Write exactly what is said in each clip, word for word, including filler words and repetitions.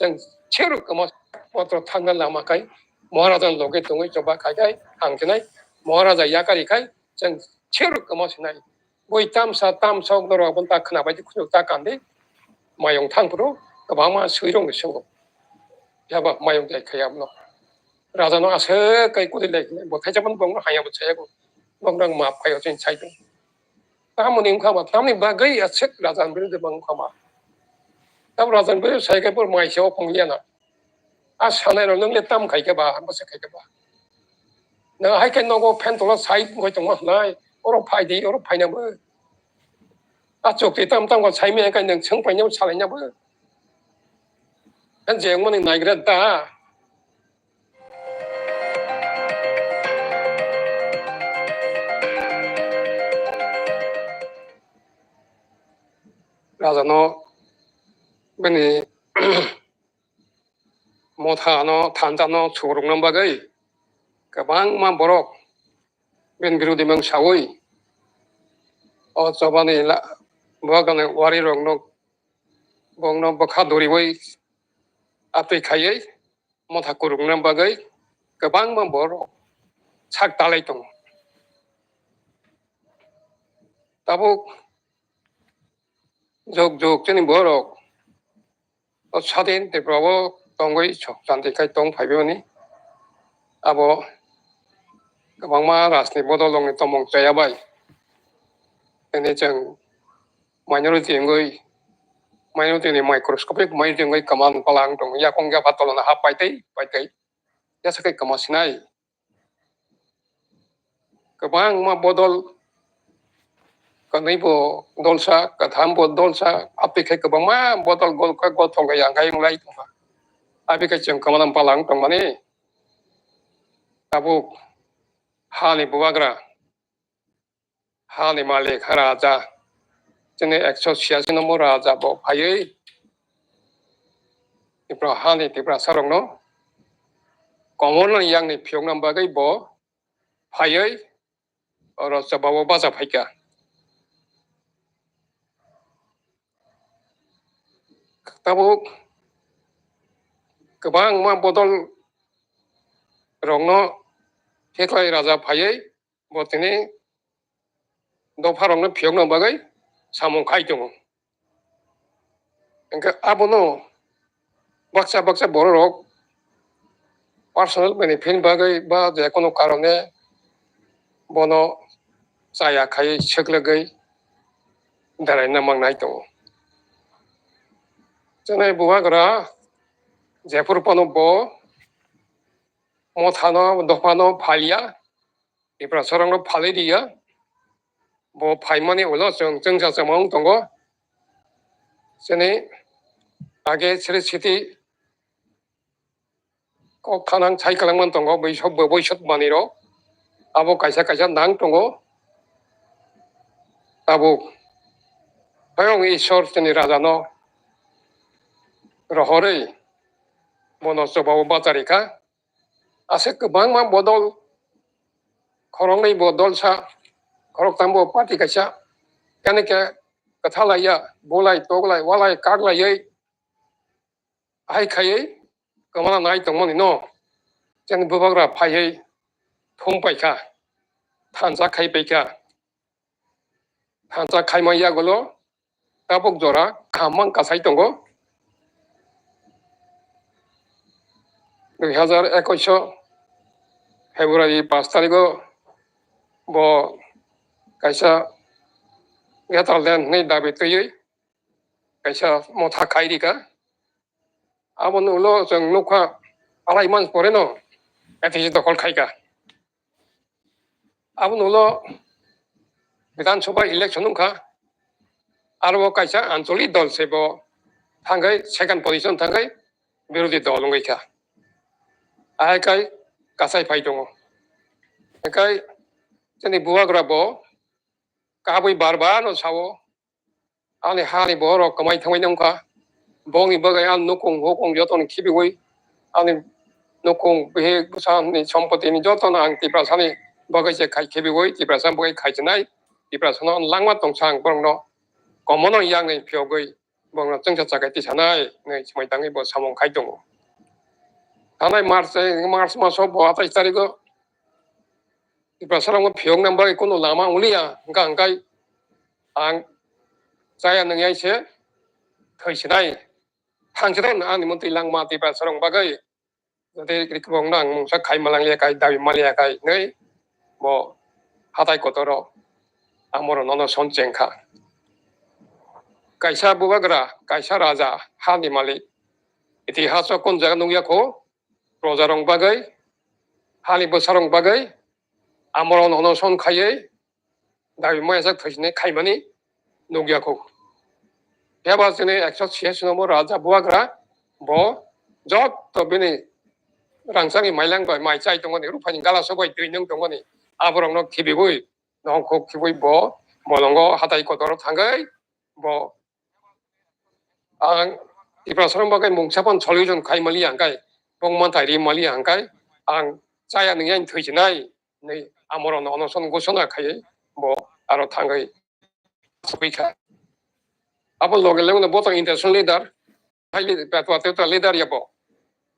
Chwng cheruk kwma potro thangna lama khai Maharaja ni loge tongwi choba khai khai ang khenai Maharaja yakari khai chwng cheruk kwma sinai. Bui tamsa tamsa ok norok aboni ta khwnabai di khunuk ta kandi mayung thang phuru kwbangma swi rok ni sungo. Yaba mayung jai khai abono. Raja no aswk kai kudi lai bo thaisa ban bong no haya bo chaya bo. Bong nang map khai o chini sai tong. Tamoni wngkha ba, tamni bagwi aswk raja ni birude bang wngkha ba. Tam raja ni birude sai khe bo mai se o phung liya na. A sanai rok nung le tam khai khe ba, bo se khai khe ba. Nang hai khe nogo phen tola sai wngwi tongma hwnai, oro phai di, oro phaina bo. A chukti tam tam kha sai me kai nang chwng paina bo salai na bo. An je wngmani naigra da. Raja no bini motha no, thanja no sukrukna bagwi kwbangma borok bini birodi mung sawi o chobani la-, bwkani wari rok no, bongno bwkha doriwi atwi khaiwi motha kurukna bagwi kwbangma borok sak talai tongo. Tabuk jog jog chini borok o sadin Tripura o tongwi sok chanti khai tong phaibai mani. Abo kwbangma rajni bodol rokni tomong chaya bai. Tini chwng minority wngwi, minority ni microscopic minority wngwi kwma palang tong yakung yapha tolona hap pai tei pai tei. Yasa khe kwma sinai. Kwbangma bodol, kwnwi bo dolsa, kwtham bo dolsa, aphi khe kwbangma bodol gol khe gol thong khe yang khe wnglai tongkha. Aphi khe chwng kwma palang tongmani. Tabuk hani bubagra, hani malik, raja, chini ekso chhiyasi nombor raja bo phaiwi Tipra hani Tiprasa rokno Komorno yakni phiyokna bagwi bo phaiwi oro chobao bacha phaikha. Tabuk kwbangma bodol rokno Heklai raja phaiwi bo tini dopha rokno phiyokna bagwi samung khai tongo. Hwnkhe abono baksa baksa borok rok personal benefit bagwi ba je kono karone bono chaya khai swklagwi deraina mangnai tongo. Chwnai bubagra jephuru phano bo mothano dophano phalia, Tiprasa rokno phalwi riya. Bo phaimani ulo chwng chwngsa chama wng tongo. Chini age sri siti kok thanang sai kwlangman tongo, boisok bo boisok manwi rok. Abo kaisa kaisa nang tongo. Tabuk hayung Ishwar chini raja no rohorwi bono chobao bacharikha. Aswk kwbangma bodol, khoroknwi bo dolsa, khoroktham bo party kaisa, kani khe kwthalaiya, bulai, toklai, walai, kaklaiwi, hai khaiwi kwmana nai tongmani no, chini bubagra phaiwi thum paikha, thansa khai paikha. Thansa khaima yagulo tabuk jora kaham mang kasai tongo. Dui hazar ekush o February pash tarigo bo kaisa greater land hwnwi dabi twiwi kaisa motha khai rikha. Aboni ulo chwng nukha, alai manch pore no F T C dokhol khaikha. Aboni ulo Bidhan Sabha election wngkha, aro bo kaisa anchalik dol se bo thangwi second position thangwi birodhi dol wngwi kha. Ahai kai kasai phai tongo. Hwnkhe chini bubagra bo kabui bar bar no sao, ani hani borok kwmai thangwi nongkha. Bongni bagwi ang nukung hukung jotono khibiwi, ani nukung bihik bwsani sompotini jotono ang Tiprasani bagwi se khai khibiwi, Tiprasani bagwi khai chinai, Tiprasano langma tongsa ang borokno komono yakni phiyogwi bongno chwngsa chakai tisanai, hinwi swmai tangwi bo samung khai tongo. Thanai March, March maso bo atais tarigo Tiprasarokno phiyokna bagwi kunu lama wngya, hwnkha hwnkhe ang chaya nwngyai se thwisinai. Thangsinai ani montri langma Tiprasarokni bagwi. Jodi kwbangno ang mungsa khai malangya khai, dabi malya khai hinwi bo hatai kotoro amoro nono son chengkha. Kaisa bubagra, kaisa raja, hani malik, itihaso kun jaga nukya kho, projarok bagwi, hani bwsarok bagwi amoro nono son khaiwi dabi maya jak thwisinai khaimani nukya kho. Phiya ba chini ekso chiyasi nombor raja bubagra bo joto bini rangchakni mailang bai mai chai tongmani, ruphani galasok bai twi nung tongmani, aborokno khibiwi nongkhok khibiwi bo bolongo hatai kotoro thangwi bo ang Tiprasarok bagwi mungsa phano solution khai maliya hwnkhe, bongma tai ri maliya hwnkhe ang chaya nungya thwisinai. Hinwi amorokno onoson gosona khaiwi bo aro thangwi sogwi kha. Abo loge loge no bo tong international leader, hai leader, leader ya bo,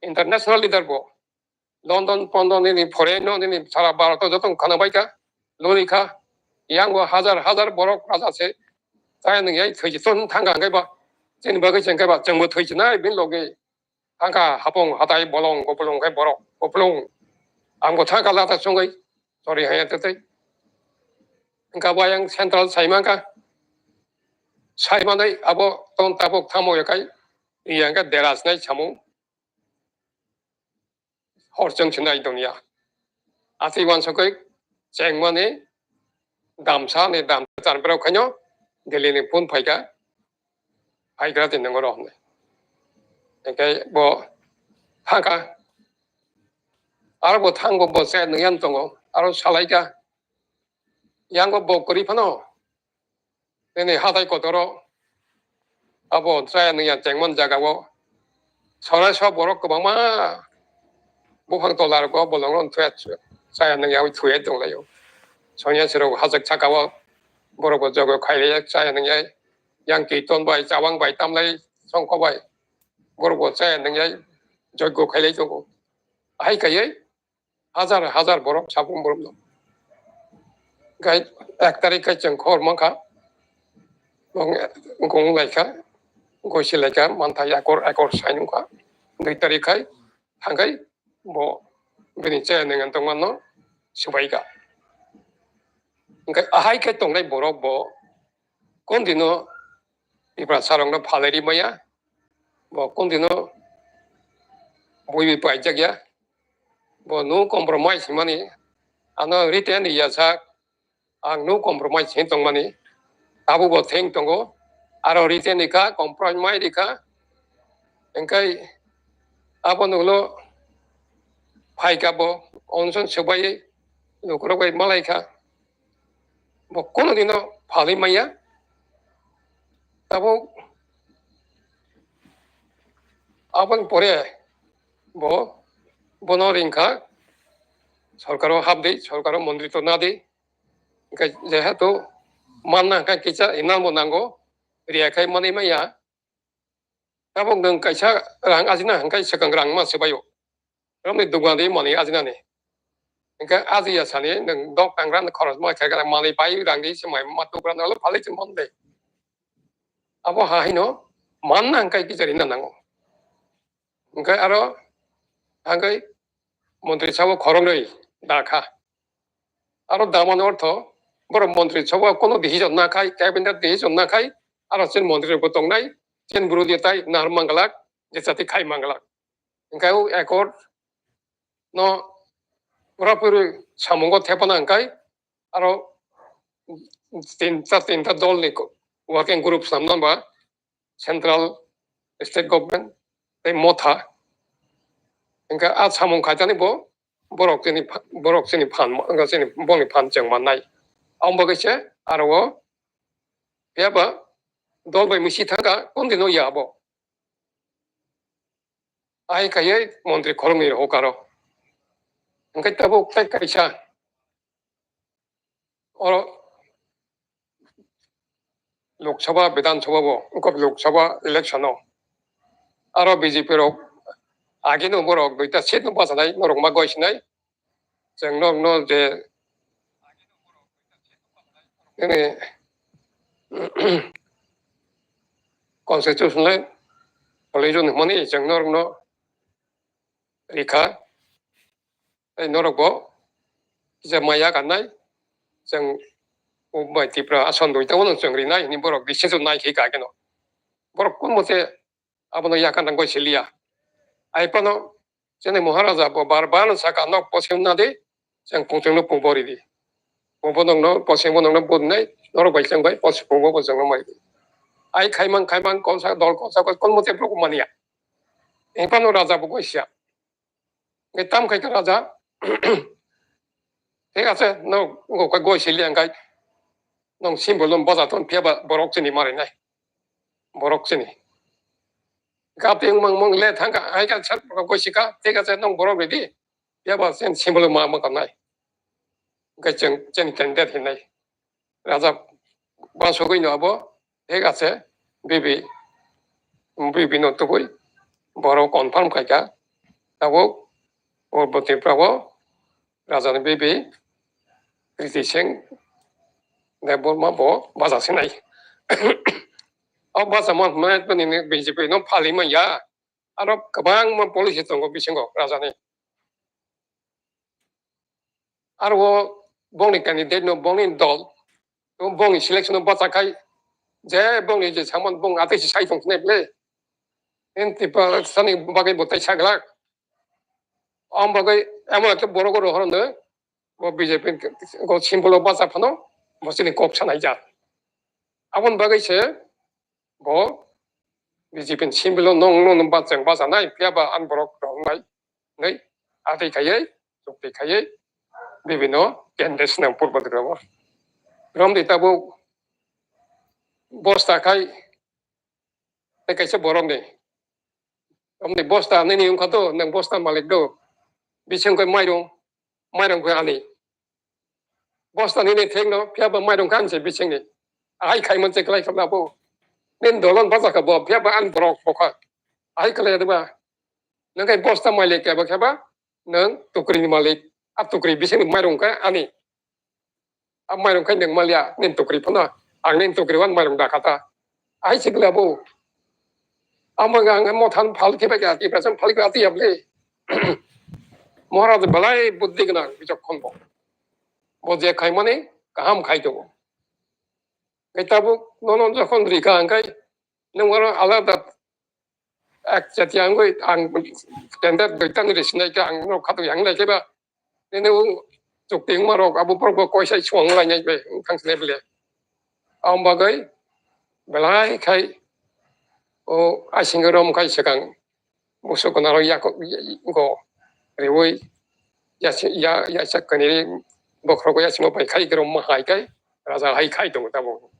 international leader bo. London, London nini foreign no nini sara Bharat o joto khana bai kha, lori kha. Yang bo hajar hajar borok raja se chaya nung yai thwi ton thang kha hwnkhe ba chini bagwi se hwnkhe ba chwng bo thwi sinai bini loge. Thangkha hapung hatai bolong kupulung khe borok kupulung. Ang bo thangkha lata chungwi chori haya twtwi. Hwnkha bo ayang central saimangkha. Saimanwi abo ton tabuk thamo yakai yang khe dera sinai samung. Hor chwng sinai tongya. Atwi wansugwi chengmani damsa ni damsa chanbrok khaino Delhi ni phone phaikha. Hai gra tin nangoro hwnwi. Hwnkhe bo thangkha. Aro bo thangbo bo se nungyan tongo. Aro salaikha. Yango bo kwrwi phano. Nini hatai kotoro. Abo chaya nungyan chengmani jagao. Sonai sok borok kwbangma buphang tola rok bolong rok thwya chaya nungya thwya tonglaio. Sonyasi rok hachak saka o borok bo jogo khailaiya chaya nungya yang kirton bai chawang bai tamlai songkho bai borok bo chaya nungya jogo khailai tongo. Hai kaiye hajar hajar borok sabung borok no. Gai ek tarik kai chwng khor mankha. Gong laikha, gosi laikha, mantha yakor ekor sai nungkha. Dui tarik khai thangkai bo bini chaya nengani tongmano subaika. Hwnkhe ahai khe tongnai borok bo kon dino Tiprasa rokno phalai ri maya, bo kon dino bui bai paijak ya, bo no compromise himani ano written ya sak. Ang no compromise hin tongmani, abo bo theng tongo, aro written rikha, compromise rikha, engkai abo nunglo phaika bo onson swbai lukurok bai malaikha, bo kono dino phalwi maya, tabuk aboni pore bo bono ringkha, sorkaro hapdi, sorkaro montri to nadi, Hwnkhe jehetu manna hwnkhe kisa inalbo nango, riya khai manwi manya. Tabuk nwng kaisa rang ajina hwnkhe swkang rang ma swbaio. Romni dukani manwi ajinani. Hwnkhe ajiya sani nwng dok tangra khorosma khe manwi pai rangdi se mai ma tukrano phalwi se mande. Abo ha hino manna hwnkhe kisa rina nango. Hwnkhe aro hwnkhe montri sabo khoroknwi dakha. Aro damani ortho, borok montri sabo kono decision na khai, cabinet decision na khai, aro chini montri rokbo tongnai, chini bwrwi de tai nahar manglak, je chati khai manglak. Hwnkhe o accord no pura puri samungo thepana hwnkhe aro tinta, tinta dol ni working group samna ba central, state government tei motha. Hwnkhe a samung khaitani bo borok chini pha-, borok chini phan, chini bongni phan cheng mannai. Ang bagwi se aro o phiya ba dol bai misi thangkha, kon dino ya abo. Ai kaiye montri khoroknwi hokaro. Hwnkhe tabuk tai kaisa oro Lok Sabha, Bidhan Sabha bo, wngkha Lok Sabha election o. Aro B J P rok ageno borok duita seat no bachanai, norok ma goi sinai. Chwng norok no je nini constitutional provision hwnmani chwng norok no rikha. Tei norok bo kisa maya kannai, chwng o bai Tripura ason duita no chwng rinai hwnwi borok decision nai khe kha keno. Borok kun mote abono yakarna goi siliya. Ai phano chini Maharaja bo bar bar no saka, "Nok posim na di, chwng pungchwng no pungbo ri di. Bo bo nokno posim bo nokno budnai, norok bai chwng bai posim pungbo bo chwng no mai di." Ai khaimang khaimang konsa dol konsa kon mote borok mania. Ai phano raja bo goi sia. Nge tam khai ka raja. Thik ase, no, ngo ka goi sili ang kai. Nong symbol no baja ton phiya ba borok chini mari nai. Borok chini. Gap yang mang mang le thang ka, ai ka chat borok goi sika, thik ase, nong borok ready. Phiya ba sen symbol ma ma ka nai. Nge cheng, cheni candidate hinai. Raja ba sogwi no abo, thik ase, bibi, bibi no tubui, borok confirm khaika, tabuk, o bo Tripura o, raja ni bibi, Kriti Singh Debbarma bo baja sinai. O baja man, man, B J P no phali manya, aro kwbangma policy tongo bisingo raja ni. Aro o bongni candidate no, bongni dol, o bongni selection no bacha khai, je bongni je samon bong atwi si sai tong khnai ble. En tipa sani bagwi bo tai saglak. Om bagwi emo ekta borok ro horono, bo B J P go symbol o bacha phano, bo chini kok sanai jat. Aboni bagwi se bo B J P ni symbol o nong nong bachang bachanai, phiya ba an borok rok nai. Nei, atwi khaiwi, chukti khaiwi, bibino candidate swnam purbo dirabo. Romdi tabuk bosta khai, tei kaisa borokni. Romdi bosta nini wngkha to, nang bosta malik do. Bising koi mairung, mairung koi ani. Bosta nini thengno, phiya ba mairung kha anse bisingni. Ahai khai manse klai kha labo. Nin dolon bachakha bo, phiya ba an borok bokha. Ahai klai ba. Nang kai bosta malik khe ba khe ba, nang tukri ni malik. A tukri bisingni mairung kha ani. A mairung kha nang malia, nin tukri phano. Ang nin tukri wan mairung da kha ta. Ai sikla bo. Amo ga ang mo than phal khe ba ga, ti prasam phal khe ati able. Maharaj belai buddhi gwnang bichok khon bo. Bo je khai mani kaham khai tongo. Kai tabuk nono jokhon rikha ang kai nung oro alada ek jati ang goi ang tender doitan ri sinai khe ang no khatu yang nai khe ba. Nini u chukti wngma rok abo borok bo koisa suang lai nai bai wng thang sinai bele. Aboni bagwi belai khai o asing rom khai swkang musuk gwnang rok yak go riwi yasi ya yasa kani bokhorok yasima bai khai rom ma hai kai raja hai khai tongo tabuk.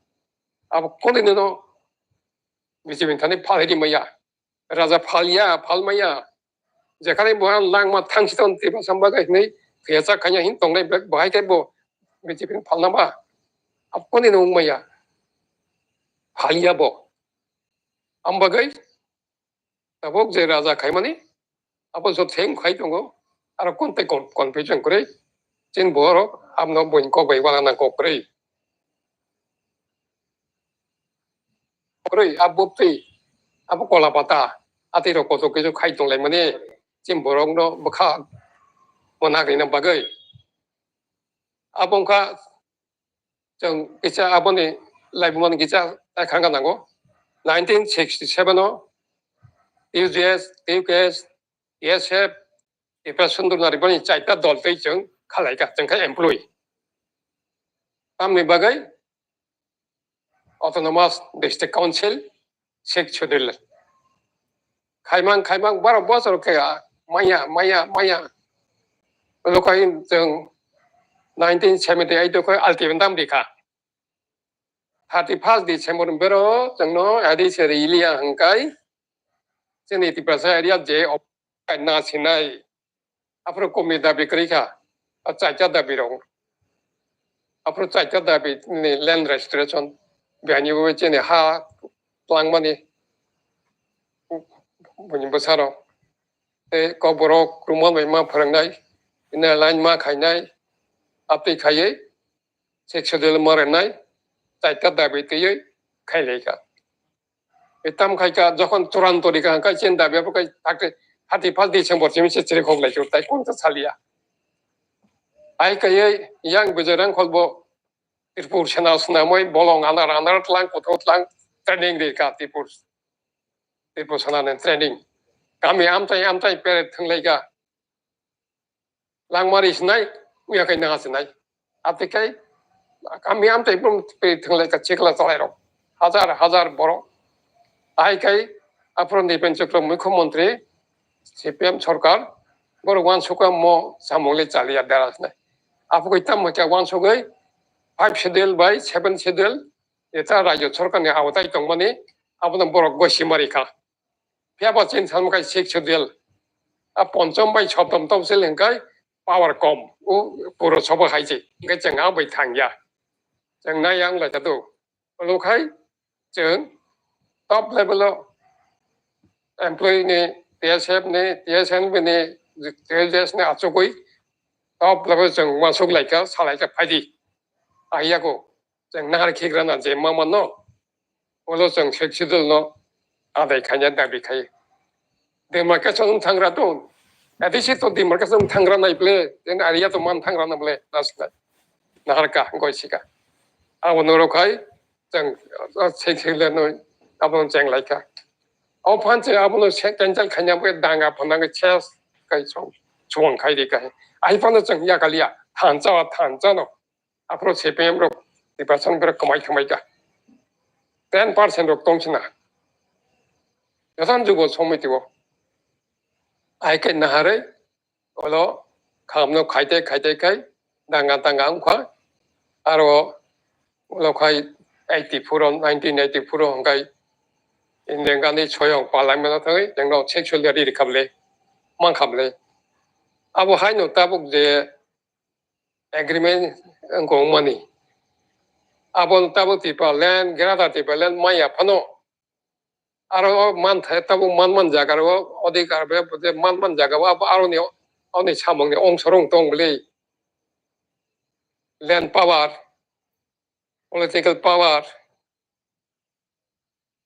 Abo koni no B J P thani phal hidi maya. Raja phalya, phalmaya. Jekhani bo ang langma thangsi ton tiba samba gai hinwi khecha khanya hin tongnai bek bahai khe bo B J P ni phalna ba. Aboni no wngmaya. Phalya bo. Am bagwi tabuk je raja khaimani abo jot theng khai tongo. Aro kon tei kon-, confusion kwrwi. Chini borok amno buini kok bai wana nang kok kwrwi. Kwrwi, a buptwi, abo kola pata, atwi rok kotor khe khai tong lai mani, chini borok no bwkha mwnakri na bagwi. Abo wngkha chwng kisa aboni laibuma ni kisa tai khangka nango. Nineteen sixty seven o U G S, U K S, T S F, Tripura Sundor Nari boni chaita dol tei chwng khalaika, chwng khe employee. Tamni bagwi Autonomous District Council, Sixth Schedule. Khaimang, khaimang, baro bosor khe, ah, maya, maya, maya. Lokai chwng nineteen seventy eight o khe ultimatum rikha. Thirty first December bero chwngno A D C riliya hwnkhe chini Tiprasa area je op-, na sinai. Aphuru kumi dabi kwrwi kha, a chaita dabi rok. Aphuru chaita dabi ni land restoration, bihani bo chini ha twlangmani buini bwsarok. Tei kokborok kwrwngma bai ma phwrwngnai, ina line ma khainai, aptwi khaiwi sixth schedule ma rwnai, chaita dabi twiwi khailaikha. Tei tam khaikha, jokhon churanto rikha hwnkhe chini dabi abo khe thirty first December simi se chirikhok laikha, tai kunsa saliya. Ai kaiwi yang Bijay Rangkhol bo Tripur Sena swnamwi bolong anar anar tlang, kuthuk tlang training rikha Tripur, Tripur Sena ni training. Kami amchai amchai pere thwnglaikha. Langmari sinai, uya kai naha sinai. Ati kai, kami amchai brum pere thwnglaikha chikla chalairok. Hazar hazar borok. Ai kai, aphuru Nipen Chakra mukhyamantri, C P M sorkar, borok uansukha mo samung le chaliya dera sinai. Aphuru tamo khe uansugwi five schedule bai seven schedule, eta rajyo sorkarni awatai tongmani, abono borok gosi mari kha. Phiya ba chini samung khai sixth schedule, a ponchom bai soptom topsil hwnkhe power kom, o puro sobo hai se, hwnkhe chwng a bai thangya. Chwng nai yang lai ta do. Olo khai chwng top level o employee ni, T S F ni, T S N B ni, T S S ni achugwi top level chwng uansuk laikha, salaikha phaidi. Ahiyago chwng nahar khikrana je ma mano, olo chwng sixth schedule no adai khaina dabi khai. Demarcation wng thangra to, A D C to demarcation wng thangra nai ble, then area to man thangra na ble, nas nai. Nahar ka, goi sika. Abo norok hai, chwng, uh, sixth schedule no, abo chwng lai kha. O phan se abo no se cancel khaina ble danga phana nge ses kai chwng, chwng khai de kai. Ai phano chwng ya kalia, thansa wa thansa no. Aphuru C P M rok depression berok kwmai kwmai kha. Ten percent rok tong sina. Joto jugo somoi tibo. Ai khe naharwi olo khamno khaite khaite khai danga danga wngkha. Aro olo khai eighty-four o, nineteen eighty-four o hwnkhe Indira Gandhi soyong parliament o thangwi jengno sexual riri khablai, man khablai. Abo haino tabuk je agreement wngkha wngmani. Abo tabuk Tipraland, Greater Tipraland maya phano. Aro o man thai tabuk man man jaga ro odhikar be je man man jaga o abo aroni, oni samung ni ongsorong tong bwle. Land power, political power,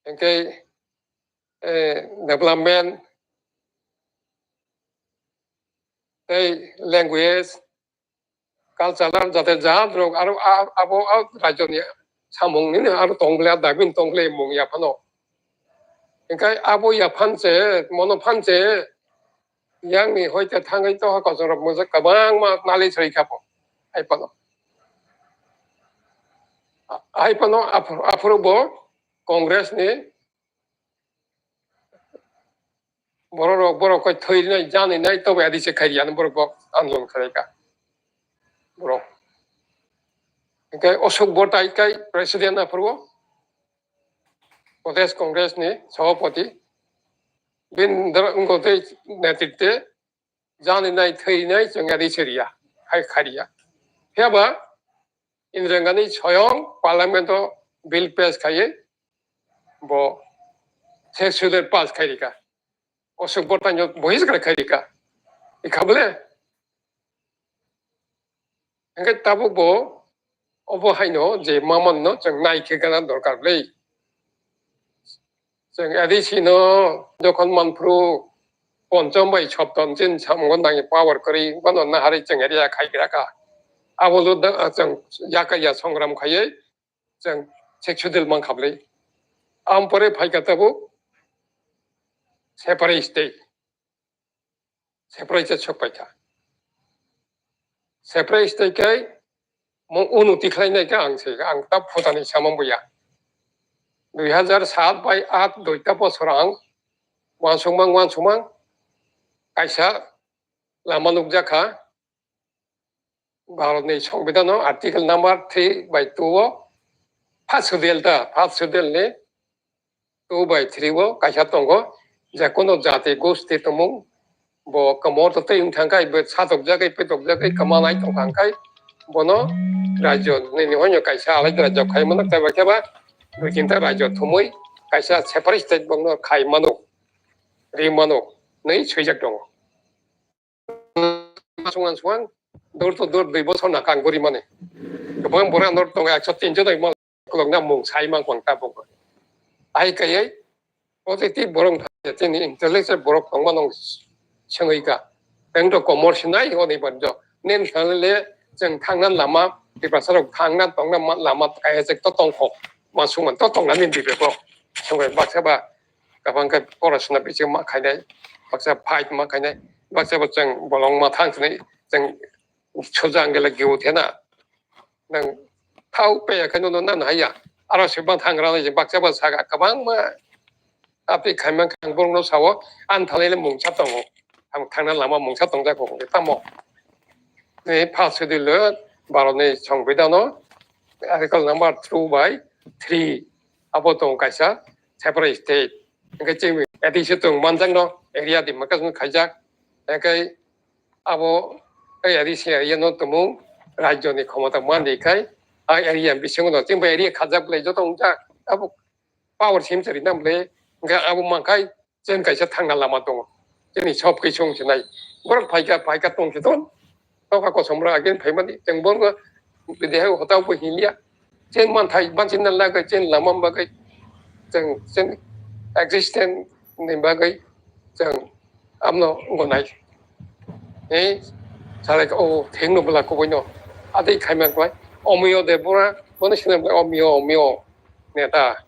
hwnkhe, eh, development, tei language, culture, jate jat rok aro a-, abo a rajyoni samung nini aro tong bwle, a dabi tong bwle mung ya phano. Hwnkhe abo ya phan se, mono phan se, yang ni hoite thangwi to ha kochorok mujak kwbangma nali soi kha bo. Hai phano. Hai phano aphuru, aphuru bo Congress ni borok rok, borok koi thwi nai, jani nai, tobo adi se khai ya, borok bo andolon khai ka. Borok. Hwnkhe Ashok Bhot hai kai president aphuru. Pradesh Congress ni Sabhapati, bini dara wngkha tei netritwe jani nai thwi nai chwng ya ri siriya, hai khariya. Phiya ba Indira Gandhi soyong parliament o bill pass khaiwi bo sixth schedule pass khai rika. Ashok Bhot hai no bohiskar khai rika. Ikha bole? Hwnkhe tabuk bo obo haino je maman no chwng nai khe gana dorkar bwle. Chwng A D C no jokhon manphru ponchom bai soptom chin samungo nangni power kwrwi bono naharwi chwng area khai gra kha. Abo lo da-, chwng yakaya songram khaiwi chwng sixth schedule man kha bwle. Am pore phai kha tabuk separate state. Separate se sok pai kha. Separate state kai mo unu tikhlai nai kha ang se, ang ta phutani samang buya. Dui hazar sat bai at duita bosor ang wansukmang wansukmang kaisa lama nukjak kha. Bharatni Songbidanno article number three by two o first schedule ta, first schedule ni two by three o kaisa tongo, je kono jati gosti tongmung bo komor to tei wng thang kai, bo satokjagwi, petokjagwi, kwmanai tong thang kai, bono rajyo nini hoino kaisa alai rajyo khai mano, tei ba khe ba Dui tinta rajyo thumui kaisa separate state bongno khai mano, ri mano, nai swijak tongo. Suang suang, door to door dui bosor na kang guri mani. Gobang bora nor tongo ekso tinjo doi mal kolok na mung sai mang kwang ta bongno. Ai kayai, positive borok thai chini intellectual borok tongma nong sengwi ka. Teng to komor sinai oni banjo. Nen thangle cheng thangna lama, tipasarok thangna tongna ma-, lama kaya chek to tongkho. Ma suman to tongna nin dibe ko. Sengwi baksa ba kabang khe porasona biching ma khainai, baksa fight ma khainai, baksa ba cheng bolong ma thang sinai, cheng sujang gele giu thena. Nang thau pe ya khe no nan haya. Aro se ba thang rana je baksa ba saga kabang ma. Api khaimang khang borok no sao, an thalai le mungsa tongo. Ang thangna lama mungsa tongjak kho tamo. Ni first schedule lo Bharat ni Songbidan no article number two by three abo tong kaisa separate state. Hingke chini A D C tong manjak no area di makas no khaijak. Hingke abo A D C area no tumung rajyo ni khomota mandi khai a area bisingo no chini area khajak le joto wngjak abo power sim chari nam le hingke abo mankhai chen kaisa thangna lama tongo. Chini sob khe song sinai. Borok phaika, phaika tong si ton. Toka kosom rok again phaimani. Cheng borok bidehai hota bo hilia. Chen manthai, bansin na lagai, chen lama bagwi. Cheng, chen existence ni bagwi. Cheng amno gonai. Eh, salai o thengno bela kuboino. Adai khaima kwai. Omiyo de bora, bono sinam omiyo, omiyo. Neta.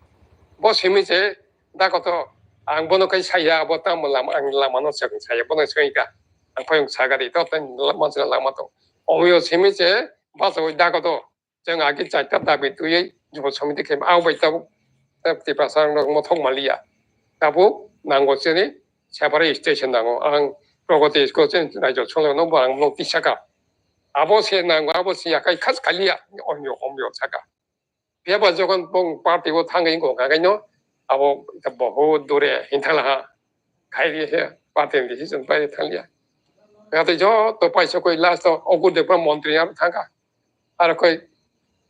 Bo simi je, Dakoto, ang bono kai saya, abo tamo lama, ang lama no chwng saya, bono chwng ka. Ang payung sagari to, tei lama chwng lama to. Omiyo simi che, bachawi dakoto, chwng agi chaita dabi twiwi, jubo somiti khe, ang bai tabuk, tei Tiprasa rok mothok maliya. Tabuk, nango chini, separate station nango. Ang Pragati school chini, raijo chwng no bo ang no tisaka. Abo se nango, abo se yakai khas kaliya, omiyo, omiyo saka. Phiya ba jokhon bong party o thangwi wngkha khe no abo bohut dure hinthangla ha. Khai ri he party ni decision pai thangya. Yatwi joto paisa koi last o Ogur Debra montri aro thangkha. Aro koi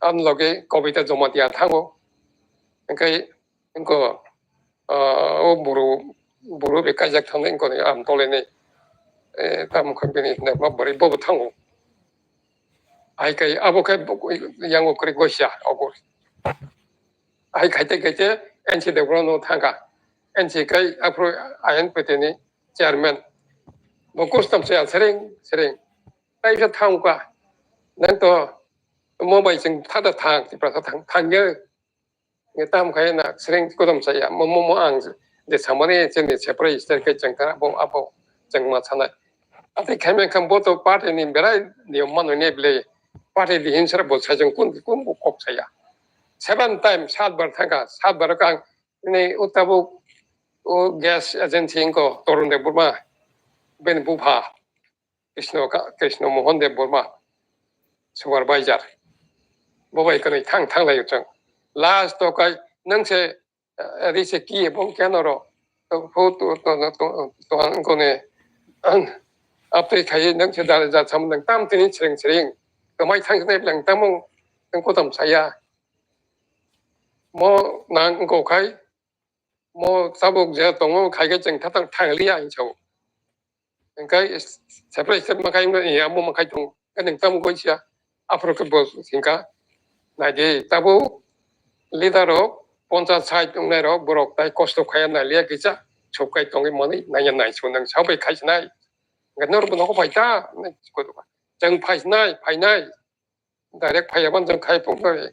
ang loge Kobita Jamatia thango. Hingke wngko, ah, o buru, buru bai kaijak thangwi wngkoni ang tole ni, eh, tamo khe bini hinwi ma bwrwi bobo thango. Hai kai abo khe bo-, yango kwrwi gosia obo. Hai khaite khaite N C Debra no thangkha. N C kai aphuru I N P T ni chairman. Bo custom se sereng sereng. Tai sa thangkha. Nang to mo bai chwng thada thang, Tiprasa thang, thangya. Nge tam khai na sreng kodom saya, mo, mo, mo ang je samani chini separate state kai chengkha, abo, abo chengma sanai. Ate khaimeng kham bo to party ni berai niyom mano ne ble, party di hinsara bo sajeng kun, kun bo kok saya. Seven time, sat bar thangkha, sat bar kang ni utabuk o gas agency ko Torun Debbarma, ben bupha. Krishna ka-, Krishna Mohan Deb Burma, supervisor. Bo bai kwnwi thang thang lai chwng. Last to kai nang se, eh, ri se ki bong keno ro. To, to, to, to, to, to, ang kone, ang, aptwi khai nang se dal ja sam nang tam tini sreng sreng. Kamai thang ne lang tamung, ang ko tam saya. Mo nang ko khai, mo tabuk je tongo khai ke chwng thatang thang liya hinso. Hingkai separate state makai wngkha, iya, amo makai tongo. Hingkai nwng tamo koi siya, aphuru khe bo hingka. Naidi, tabuk leader rok, ponchas sait wngnai rok, borok tai kosto khaya nai liya kisa, sob kai tongwi manwi, naiya nai so nwng sabai khai sinai. Hingkai norok bo nogo phai ta, nai koto ka. Chwng phai sinai, phainai. Direct phaiya ban chwng khai phuknai.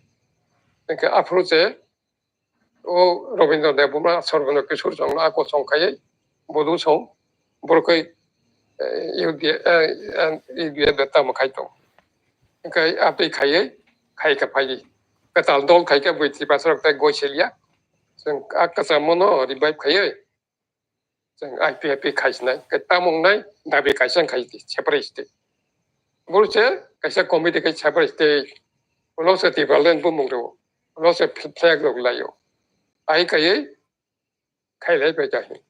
Hingke aphuru se o Robindra Debbarma Sorbondro Kishore chwngno ako chwng khaiwi bodu chwng borokoi, eh, U D F, eh, U D F de tamo khai tong. Hingke atwi khaiwi khai khe phaiwi. Kwtal dol khai khe bui Tiprasa rok tei goi selia. Chwng a kwcham mono revive khaiwi. Chwng I P F T khai sinai, khe tamo wngnai dabi kaisa khai di, separate state. Boro se kaisa committee khai separate state. Ulo se Tipraland bumung rwo. Ulo se flag rok laio. Ai kaiwi khai lai pai ta hin.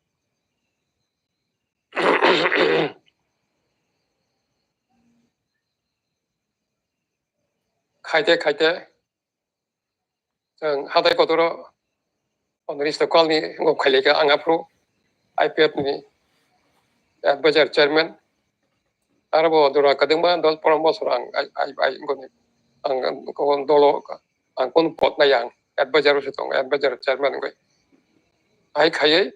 Khaite khaite Chwng hatai kotoro Andris Tokalni ngo khailika ang aphuru I P F ni advisor chairman. Aro bo dora kadingma dol porom bosor ang ai, ai, ai, ngoni, ang, ang, dolo ang kun pot na yang advisor se tong, advisor chairman ngoi. Ai khayai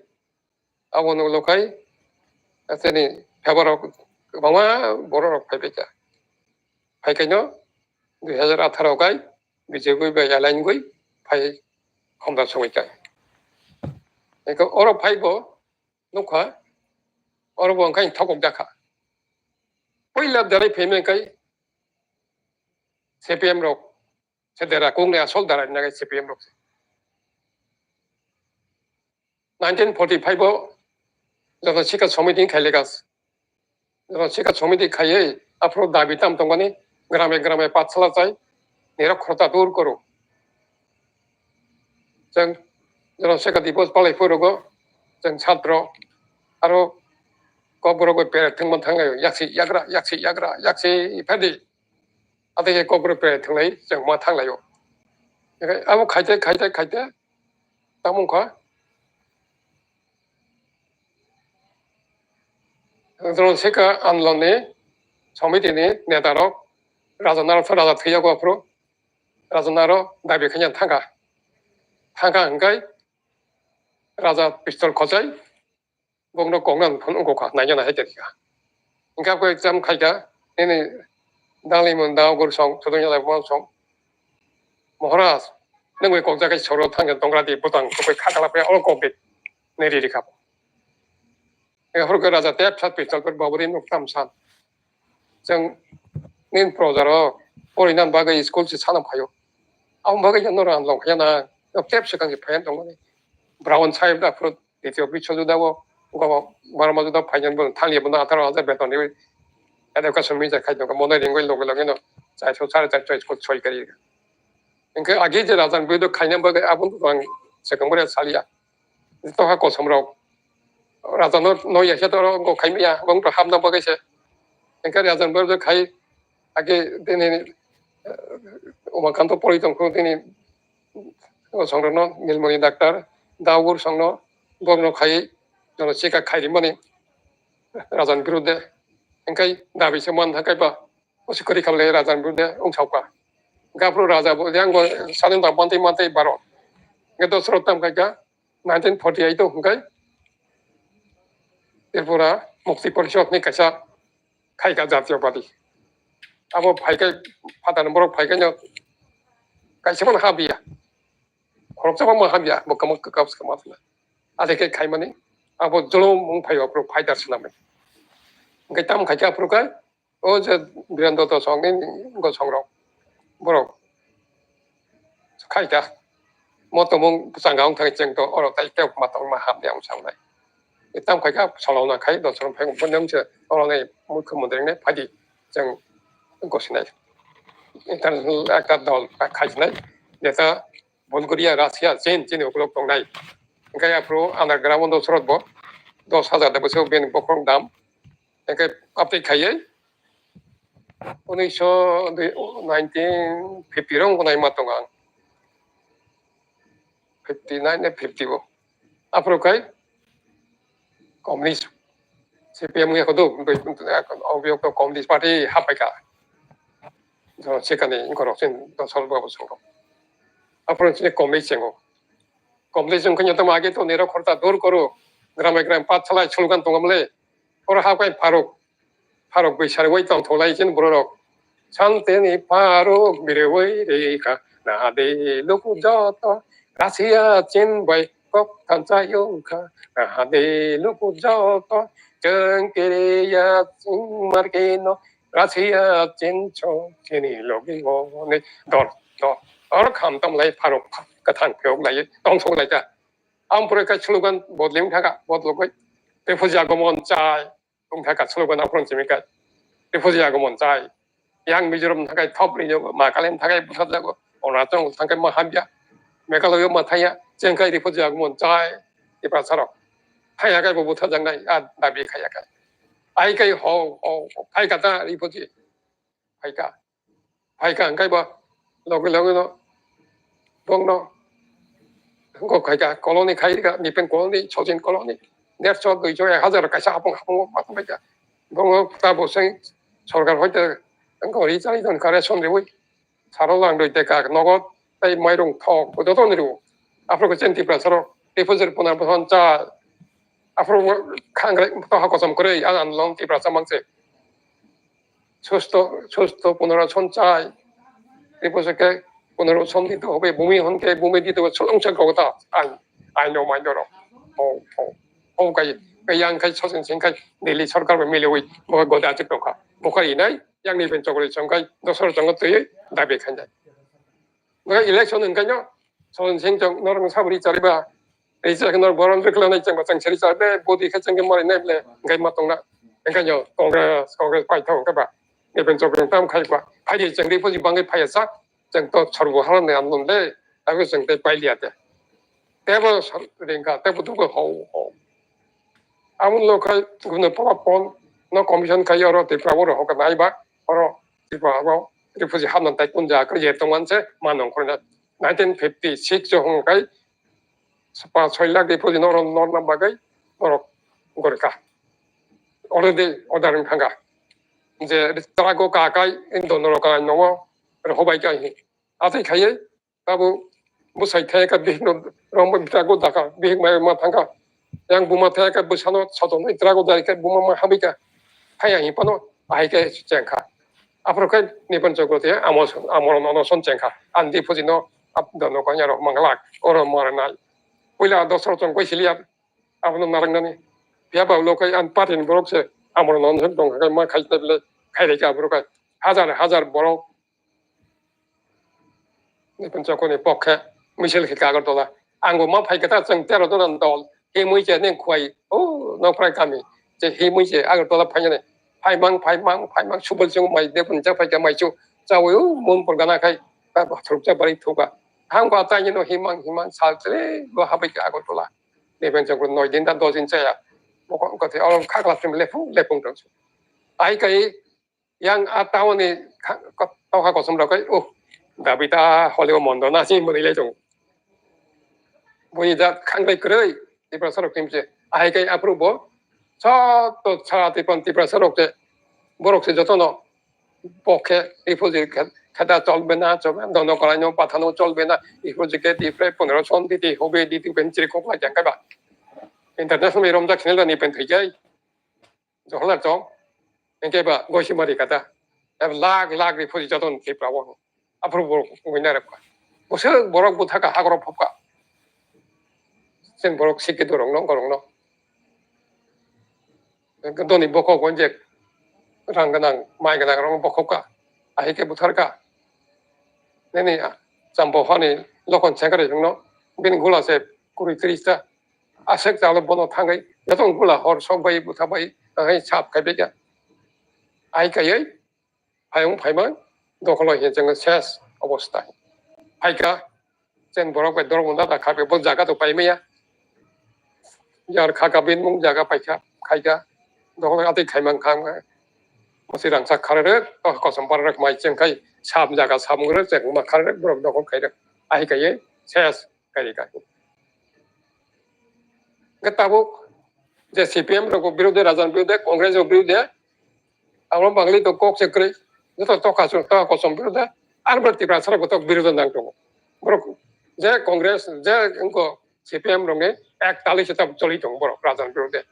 abo no lokai, ateni favour rok kwbangma borok rok phai bai kha. Phai kaino dui hazar atharo kai B J P bai align goi phai khomda songwi kai. Eko oro phai bo nukha, oro bo wngkha thokok jakha. Puila darai phaimai kai C P M rok, se dera kung le asol darai nagai C P M rok. Nineteen forty-five o Joto Sikha Somiti khai legas. Joto Sikha Somiti khaiwi aphuru dabi tam tongmani grame grame pathsala chai nirok khorta dur koro. Chwng Joto Sikha Dibos palai phurugo chwng satro aro kokborok bai pere thwngma thanglaio yaksi yagra, yaksi yagra, yaksi phadi. Atei khe kokborok pere thwnglai chwng ma thanglaio. Abo khaite, khaite, khaite. Tamo wngkha Joto Sikha Andolonni Somiti ni neta rok Raja Narok, Raja thwiyago aphuru Raja Narok dabi khaina thangkha. Thangkha hwnkhe Raja pistol khochai bokno kokna phunukha, naina nahai tongkha. Hingkha khe exam khaikha, nini danglimung dao guru song, sudung yalai bumang song. Maharaj, nwng bai kokjak khe soro thangkhe tongra di butang, tokoi kha kala phe oro kok di, neri rikha. Hingkha phuru khe raja tep sat pistol phe baburi nuk tam san. Chwng nini projaro porina bagwi school se sana phaio. Amo bagwi no rang long phaya na, no tep se kang phaya tongmani. Brown side da phuru Twiyo Biswa Juda o, go Barma Juda phainani bo thangya bo atharo hajar beton riwi education minister khai tongo, mono ringwi loge loge no chaiso sare chaiso school soi kari. Hingkhe agi je rajan bido khaina bagwi aboni bwkhang swkang bwrwi saliya. Jito ha kosom rok raja no, no ya khe to oro go khai maya, bong to hamna bagwi se. Hingkhe rajan bido khai agi tini, eh, Umakanto pori tongkhu tini o songrokno Nilmoni doctor, Dagur songno, borokno khai, jono chika khai rimani rajan birudde. Hingkhe dabi se man thangkhe ba, usi kwrwi khamle rajan birudde wngsauka. Gaphuru raja bo yang bo sadin ba mantei mantei baro. Hingkhe dosro tam khaikha nineteen forty eight o hingkhe Tripura Mukti Porishad ni kaisa khaikha jatiyo pati. Abo phaikai phatani borok phaikai no kaisa phano hamya. Khoroksa phano hamya, bo kamo kaka se kamo thangna. Ade khe khaimani abo jolom wng phaio aphuru fighter swnamwi. Hingkhe tam khaikhe aphuru khe o je Birendra Dotto songni gosong rok borok khaikha. Mo tongmung bwskango wng thangwi chwng to oro tai tei ma tongma hamya wng sangnai. Tam khaikha solona khai dosron phai bo nang se oro nai mukhyamantri nai phadi chwng gosinai. International ekta dol khaijinai jeta Bulgaria, Russia, China, chini ukulok tongnai. Hingkhe aphuru underground o sorot bo dos hajar da bwswk bini bokhorok dam. Hingkhe update khaiwi unisho nineteen fifty rok wngnai ma tongo ang. Fifty nine na fifty bo. Aphuru khai communist C P M wngya kho do, obiyok to communist party haphaikha. Jono sikani inkorok sin dosol bo songo. Aphuru sin communist chengo. Communist wngkha nyata magi to nero khorta dur koro. Grame grame pathsala slogan tongamle. Oro hapkai pharuk. Pharuk bai sarwi tongtholai chini bororok. Santeni pharuk birwi rikha, nahade luku joto, Russia Chin bai kok thansa yongkha, nahade luku joto, chwng kiriya chwng markino, Russia Chin chwng chini logi goni dor dor. Oro kham tongmlai pharuk kwthang phiyok lai tongthok lai ta. Ang pore ka slogan bodling thaka bodlogoi, refugee agomon chai. Wngkha ka slogan aphuru chimi kha refugee agomon chai. Yang Mizoram thangkai thop rinyo ma kalen thangkai bwsajak go. Arunachal thangkai ma hamya. Meghalaya ma thangya chengkai refugee agomon chai. Tiprasa rok thangya kai bo bwsajak nai a dabi khaya kai. Ai kai ho ho khai kata refugee. Phaikha. Phaikha hwnkhe bo logi logi no bongno go khaika colony khaika nipen colony chojin colony derso duiso ek hajar kaisa hapung hapung ma khaika bongo ta boseng sorkar hoite go ri chari don kare son riwi saro lang doi te kak nogo tei mairung thok joto ni riwo. Afro ko chen Tripura saro refugee puna boson cha afro khangre to ha kosom kore an an long Tripura samang se. সুস্থ সুস্থ পুনর্বাসন চাই। ত্রিপুরাকে পুনর্বাসন দিতে হবে, ভূমিহীনকে ভূমি দিতে হবে, সুরক্ষা কথা আইন আইন ও মাইন ধরো। ও ও ও কাই কাই আং কাই সসেন সেন কাই দিল্লি সরকার bai মিলে ওই বগা গদা আছে টোকা বগা ইনাই ইয়াংনি বেন চকরি সংকাই দশর জঙ্গত তুই দাবি খাই যায়। Bwkha election wngkhaino, Soron Singh chwng norokno sabri chariba, tei chwng norok borom rwkhlai chwng bo chwng sari char be, bodi khe chwng khe mari nai ble, hwnkhe ma tongna. Hwnkhe yo Congress, Congress paithak hwnkhe ba, Nipen Chokri tam khai ba, phaidi chwng refugee bangwi phaiya sak, chwng to sorbo halani andon de, abo chwng tei pailiya de. Tebo sor-, ringkha, tebo dugo ho, ho. Amo lo khai guna pora pon, no commission khai oro Tripura oro hoka nai ba, oro Tripura abo refugee hamna tai kun ja khe je tongman se manong khorna. Nineteen fifty six o hwngo kai pa soi lakh refugee norok norna bagwi norok gorka. Already order wng thangka. Je trago ka kai in dono ka nongo hobai kai hi. Asai khaiye abo bwsai thai ka bihik no romwi trago daka bihik mai ma thangka. Yang buma thai ka bwsano sotonwi trago dai ka buma ma habika. Haya hi pano ahai ke chengkha. Aphuru khe Nipan Chokrote amo, amo ono son chengkha. Andi phujino ap dono kanya rok manglak, oro moranai. Puila dosro chong koi silia, abono narangnani. Phiya ba ulo kai an party ni borok se amo ono son tong kha ma khai tabile khai reka borok kai. Hajar, hajar borok Nipan Chokro ni pokhe misil khe Agartala. Ang bo ma phai khe ta chwng tero jona dol. Himwi che neng khuai, o, Nokphrai kami. Je himwi che Agartala phainani. Phaimang, phaimang, phaimang, subal chwng mai de pun cha phai kha mai chu. Chawi, o, mon por gana khai. Ta thuk cha bari thuka. Hang ba ta yeno himang, himang, sal tre, bo habai kha Agartala. Nipan Chokro noi din ta dos din chaya. Bokong kothe, o, khakla phim lepung, lepung tong chu. Ai kai, Yang a town ni kha-, ko-, tokha kosom rok kai, uh, David a hole o mondo na si mwnwi lai tong. Boni jat khangrai kwrwi, Tiprasa rok team se. Ahai kai aphuru bo, soto sara Tipra, Tiprasa rok se, borok se jotono, pokhe, refugee khe-, kheta cholbe na, cholbe na, dono korai no, pathano cholbe na, refugee khe Tipra, pondro son diti, hobe diti, ben chiri kok lai jang kai ba. International mai romjak sinai ni pen thwijai. Joholar chong, hingke ba goisimari kata, lakh lakh refugee joto Tripura o, aphuru borok wngwi narwkha. Bwswk borok bwthaka hakrok phobkha. Chwng borok sikhe dorokno, gorokno. Doni bokhok gonjek, rang gwnang, mai gwnang rokno bokhokha. Ahike butharkha. Nini, ah, chambo hani lokon sengkari rokno, bini gula se kuri tris ta. Aswk chalo bono thangwi joto gula hor sok bai bwtha bai tangwi sap khai phaikha. Ai kaiwi phaiung phaimang dokholo hinkhe chwng ses obostai. Phaikha chwng borok bai dormo da da kha bo jaga to pai maya. Yar kha ka bini mung jaga paikha khaikha dokholo atwi khaimang kha wngkha. Mwswi rangchak kharwi rwk kosom para rwk mai chwng khai sap jaga sap wngwi rwk chwng ma kharwi rwk borok dokhol khai rwk. Ai kaiwi ses. Kari kari. Hingke tabuk je C P M rok birode, Rajan birode, Congress rok birode, abo Bangli to kok se kwrwi, joto to kasu to kosom birode, ar bo Tiprasa rok to birode nang tongo. Borok je Congress, je wngko C P M rok ni ek tali se tam choli tongo borok Rajan birode.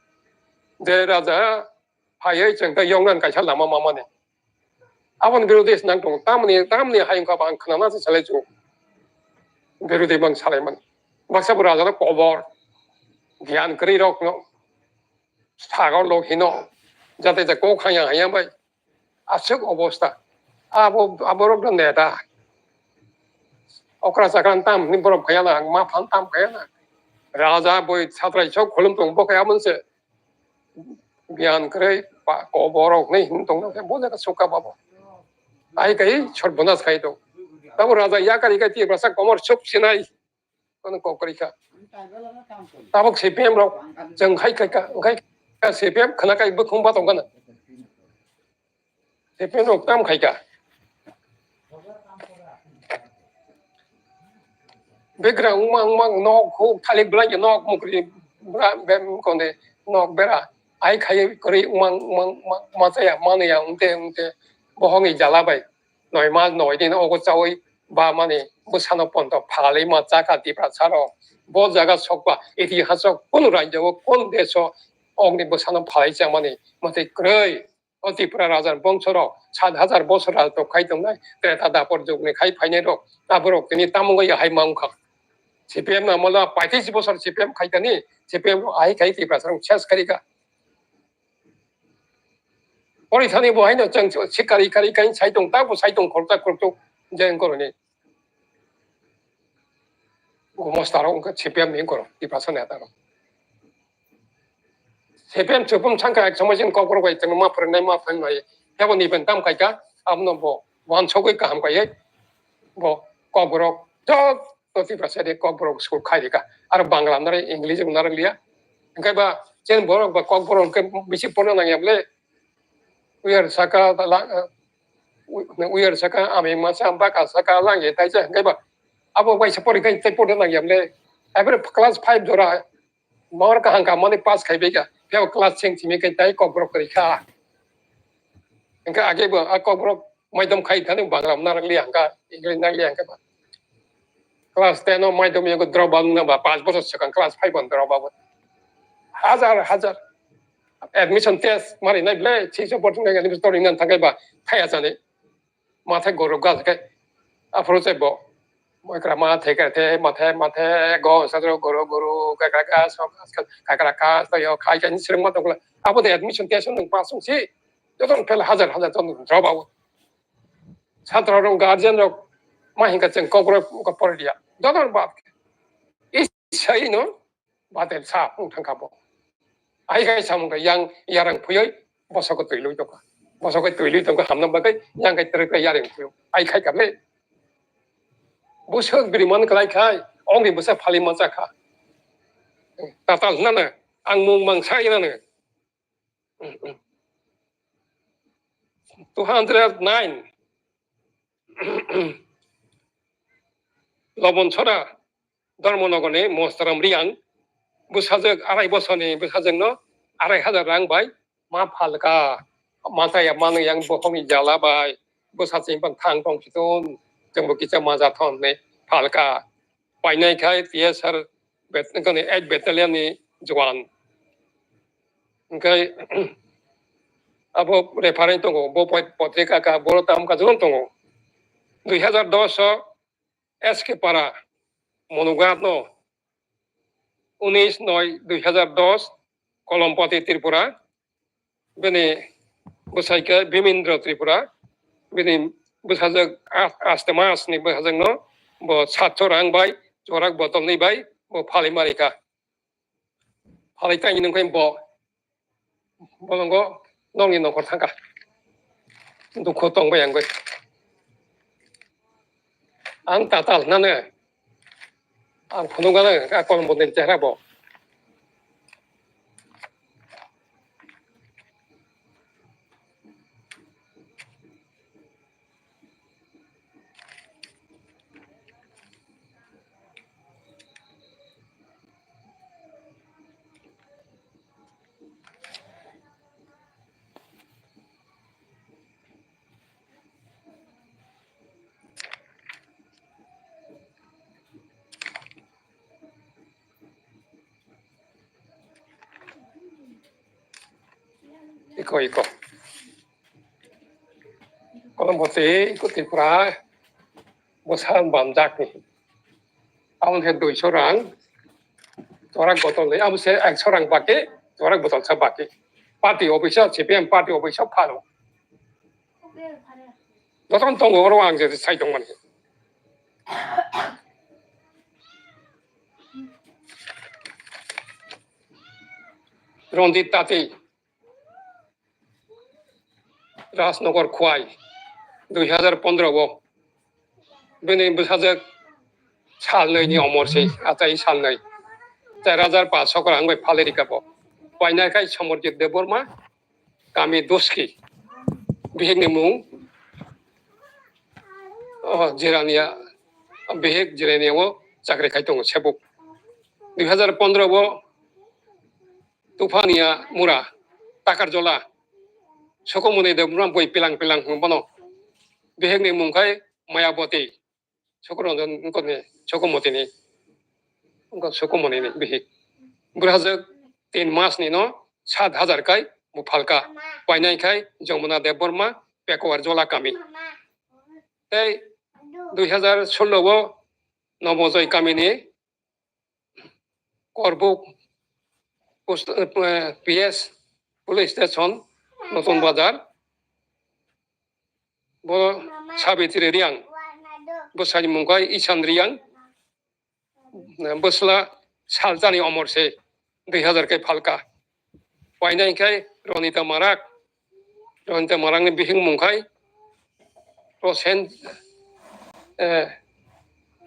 Je Raja phaiwi chwng tei yongnan kaisa lama mamani. Aboni birodhi se nang tongo. Tamni, tamni hai wngkha ba ang khnana se salai chwng. Birodhi bang salai man. Baksa bo raja no kobor. Gyan kwrwi rok no. Sagor lo hino. Jate je kok haya haya bai. Aswk obostha. Abo, abo rok no neta. Okra chakran tam ni borok phaya na, ma phan tam phaya na. Raja boi satrai sok khulum tong bo kaya mon se. Biyan kwrwi ba koborok hinwi tongno khe bo jaga sukha babo. Ai kai sorbonas khai tong. Tabo raja yakari kai Tiprasa komor suk sinai. Kono kok kwrwi kha. Tabuk C P M rok chwng khai khai ka, khai ka C P M khna kai bukhung ba tong kana. C P M rok tam khai ka. Begra wngma wngma nok huk thalik belai nok mukri bra be konde nok bera ai khai kwrwi wngma wngma wngma ma chaya manwi ya wngte wngte bohongni jala bai noi mas noi din ogo chawi ba mani bwsano ponto phalwi ma chakha Tiprasa rok. Bo jaga sokba itihasok kunu rajyo o kunu deso ogni bwsano phalwi changmani mwtwi kwrwi. O Tripura rajar bongso rok sat hajar bosor rajto khai tongnai, Treta Dapor jugni khai phainai rok, aborok tini tamo wngya hai ma wngkha. C P M no amolo paitris bosor C P M khai kani, C P M rok ahai khai Tiprasa rok ses kharika. Ori thani bo haino chwng sikari kari kai sai tong ta bo sai tong khorta khorto jeng koroni. Gumosta rok wngkha C P M ni wngkha rok, Tiprasa neta rok. C P M chupum sangkha ek somoi sin kokborok bai tongma phwrwngnai ma phan bai. Hebo ni ben tam kaika, abono bo wansogwi kaham kaiwi bo kokborok joto Tiprasa de kokborok school khai rika. Aro Bangla nare English nare liya. Hingke ba chen borok ba kokborok hingke bisi porna nangya bole. Uyar saka la, uyar saka ami masa baka saka langye taisa hingke ba abo waisa pori kai tai porna nangya bole. Every class five jora Mawar kaham kaham mani pass khai bai kha. Phiya class cheng simi kai tai kokborok kwrwi kha. Hingkhe age bo a kokborok maidom khai thani Bangla narwk liya hingkha, English narwk liya hingkha ba. Class ten o maidom yago drop out wngna ba, paanch bochor swkang class five o drop out. Hajar hajar admission test mari nai ble, six o boarding nai admission tori nan thangai ba, thaya chani. Mathe goro gas ke aphuru se bo. Moi kra mathe kra the, mathe, mathe, go, sadro, goro, goro, kakra ka, sok, kakra ka, so yo, khai, khai, sirang ma tongla. Abo de admission test nung pass sung si. Joton fel hajar, hajar ton drop out. Satro rong guardian rok ma hinka cheng kokro ko poridia. Joton bab. Is sai no. Batel sa phung thangkha bo. Ai khai samung kha yang yarang phuyoi bosoko twi lui tongkha. Bosoko twi lui tongkha hamna bagwi yang khai trek yarang phuyoi. Ai khai kha le. Bwswk biri man kwlai khai ongni bwsa phali mancha kha. Tatal nana ang mung mang sai nana. Two hundred nine. Lobon Sora Dharmanagorni Mostaram Riang bwsajwk arai bosorni bwsajwkno arai hajar rang bai ma phalka. Mataya manwi yang bokhokni jala bai bwsajwk bang thang tong siton chwngbo kisa maja thon hwnwi phalka. Painai khai T S R bet-, kani eight battalion ni juan. Hingke abo reference tongo, bo poi-, potrika ka, boro tam kajagwi tongo. Dui hajar dos o S K Para monogat no, unis noi dui hajar dos, Kolompati Tripura, bini bwsai khe Bimindra Tripura, bini bwsajwk a-, aste mas ni bwsajwk no bo satso rang bai, chorak botol ni bai bo phalwi mari kha. Phalwi tangwi nung khe bo bolongo nokni nokhor thangkha. Dukhu tongbai ang bai. Ang tatal nane. Ang phunukgana a kolom bondeni chehra bo. Iko, iko. Kolom bote, iko Tripura, bosa bamjakni. Aboni khe duiso rang, chorak botol ni, abo se ekso rang baki, chorak botol sa baki. Party office o, C P M party office o phano. Jotono tongo oro ang je sai tongmani. Rondit Tati, Rajnagar Khwai, dui hajar pondro o. Bini bwsajwk salnwi ni omor se, achai salnwi. Char hajar paanch sokra ang bai phalwi rikha bo. Painai khai Samarjit Debbarma, kami Doski. Bihik ni mung, oh, Jirania, bihik Jirania o chakri khai tongo sebuk. Dui hazar pondro o Tuphania Mura, Takarjola, Sokomoni Debbarma boi pilang pilang hwn bono. Bihikni mung khai Mayaboti, Sokoranjan wngkha ni, Sokomotini, wngkha Sokomonini bihik. Bwrajwk tin mas ni no sat hazar kai bo phalka. Painai khai Jamuna Debbarma, Pekuar Jola kami. Tei dui hazar solo o Nobojoy kamini Korbuk post, eh, P S police station, Notun Bazar. Bo Sabitri Riang, bwsani mung khai Isan Riang, bwsla Salchani Omor se dui hazar kai phalka. Painai khai Ronita Marak, Ronita Marakni bihik mung khai Prosen, eh,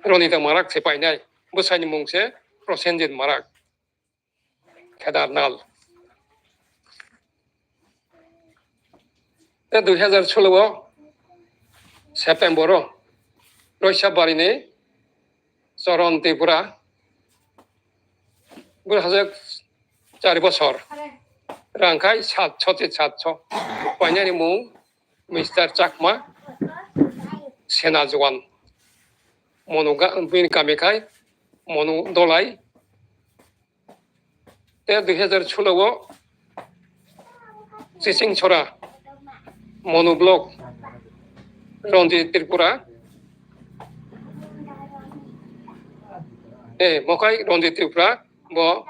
Ronita Marak se painai, bwsani mung se Prosenjit Marak, Kedarnal. Tei dui hazar solo o September o Roisabari ni Choron Tripura, bwrajwk char bosor, rang khai satso te satso, painani mung Mister Chakma Sena Juan, Monu ga-, bini kami khai Monu Dolai, Tei dui hazar solo o Chiching Chora, Monu Block, Ronjit Tripura, eh, Mokai Ronjit Tripura, bo,